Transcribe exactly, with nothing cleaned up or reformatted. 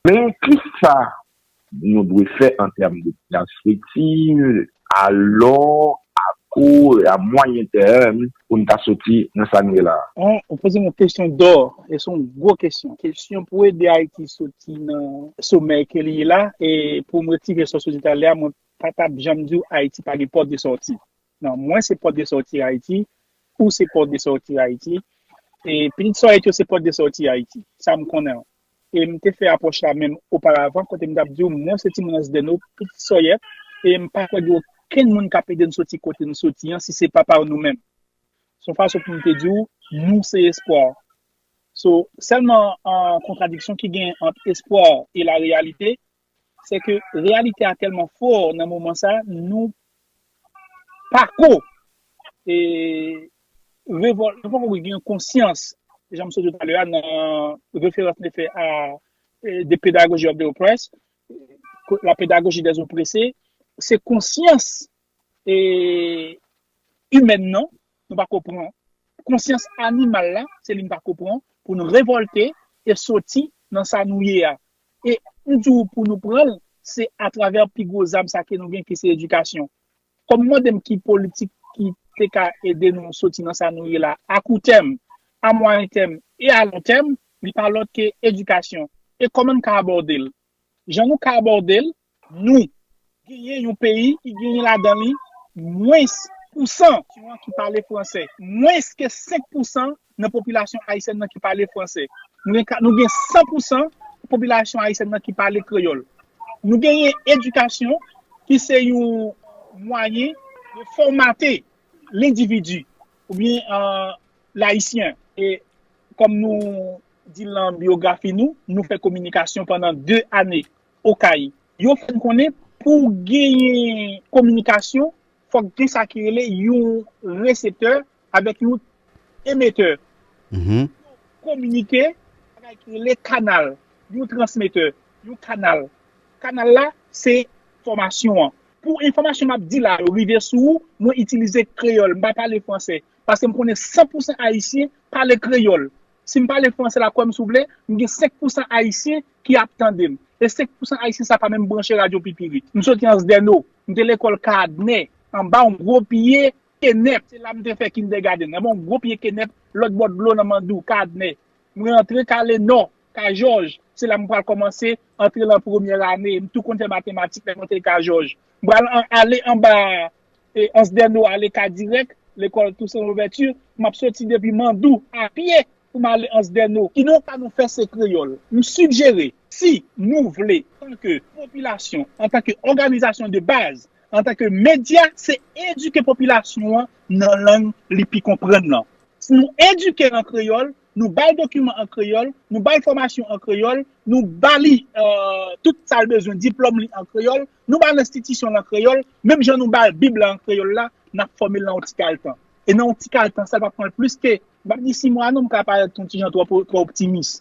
Men kisa nou dwe fè an tèm de pèspektiv, a long, a kou, a mwayen tèm pou n ta soti nan sa n ye la a? Bon, ou poze m yon kesyon dò, e se yon gwo kesyon. Kesyon pou ede Ayiti soti nan somèy ke li ye la, e pou m retire sa w soti talè a, mwen pa t ap janm di w Ayiti pa gen pòt de sòti. Non, mwen se pòt de sòti Ayiti, ou se pòt de sòti Ayiti, e pitit Sòyèt yo se pòt de sòti Ayiti. Sa m konnen an. E m te fè apwòch la menm oparavan, kote m t ap di w, mwen se timoun Ansdeno, pitit Sòyèt, e m pa kwè gen okenn moun k ap ede n soti kote n soti an si se pa pa nou menm. Se yon fason pou m te di w, nou se espwa. So, sèlman an kontradiksyon ki gen ant espwa e la reyalite, se ke reyalite a tèlman fò nan moman sa, nou pako e revòl, nou pako gen konsyans, jan m sot di w talè a nan referans m te fè a e, de pédagogie of the oppressed, la pédagogie des oppressés, se konsyans e, imèn nan, nou pako pran. Konsyans animal la, se li n pako pran pou nou revòlte e soti nan sa nou ye a. E m di w pou nou pran l, se atravè pi gwo zam sa ke nou gen ki se edikasyon. Kòm w mande m ki politik ki te ka ede nou soti nan sa nou ye la, a kou tèm, a mwayen tèm e a lon tèm, li pa lòt ke edikasyon. E kòman n ka abòde l? Jan nou ka abòde l, nou genyen yon peyi ki genyen ladan li mwens pousan ki pale fransè, mwens ke senk pousan nan popilasyon ayisyèn nan ki pale fransè. Nou gen, nou gen san pousan popilasyon ayisyèn nan ki pale kreyòl. Nou genyen edikasyon ki se yon mwayen de fòmate lendividi oubyen Layisyen. E kòm nou di l nan biyografi nou, nou fè kominikasyon pandan de ane Okay. Yo fè n konnen pou genyen kominikasyon, fòk gen sa ki rele yon reseptè avèk yon emetè. Kominike, bagay ki rele kanal, yon transmetè, yon kanal. Kanal la, se enfòmasyon an. Pou enfòmasyon m ap di la yo rive sou ou, mwen itilize kreyòl, m pa pale fransè. Paske m konnen san pousan Ayisyen pale kreyòl. Si m pale fransè la, kwè m si w vle, m gen senk pousan Ayisyen ki ap tande m. E senk pousan Ayisyen sa pa menm branche radyo Pipirit. M soti Ansdèno, m te lekòl Kadnè, anba yon gwo pye kenèp. Se la m te fè kindergarten, anba yon gwo pye kenèp, lòt bò dlo nan Mandou, Kadnè. M rantre Kale Nò, Kay Jòj. Se la m pral kòmanse antre nan premyè ane. M tou konn fè matematik lè m antre Kay Jòj. M pral ale anba e Ansdèno ale Kay Dirèk, lekòl Toussaint Louverture, m ap soti depi Mandou a pye pou m ale Ansdèno. Kidonk, sa nou fè se kreyòl. M sijere, si nou vle, antanke popilasyon, antanke òganizasyon de baz, antanke medya, se edike popilasyon an nan lang li pi konprann nan. Si nou edike l an kreyòl, nou ba l dokiman an kreyòl, nou ba l fòmasyon an kreyòl, nou ba li tout sa l bezwen, diplòm li an kreyòl, nou ba l enstitisyon l an kreyòl, menm jan nou ba l Bib la an kreyòl la, n ap fòme l nan yon ti kal tan. E nan yon ti kal tan sa, l p ap pran l plis ke, m p ap di sis mwa non, m ka parèt yon ti jan twò twò optimis.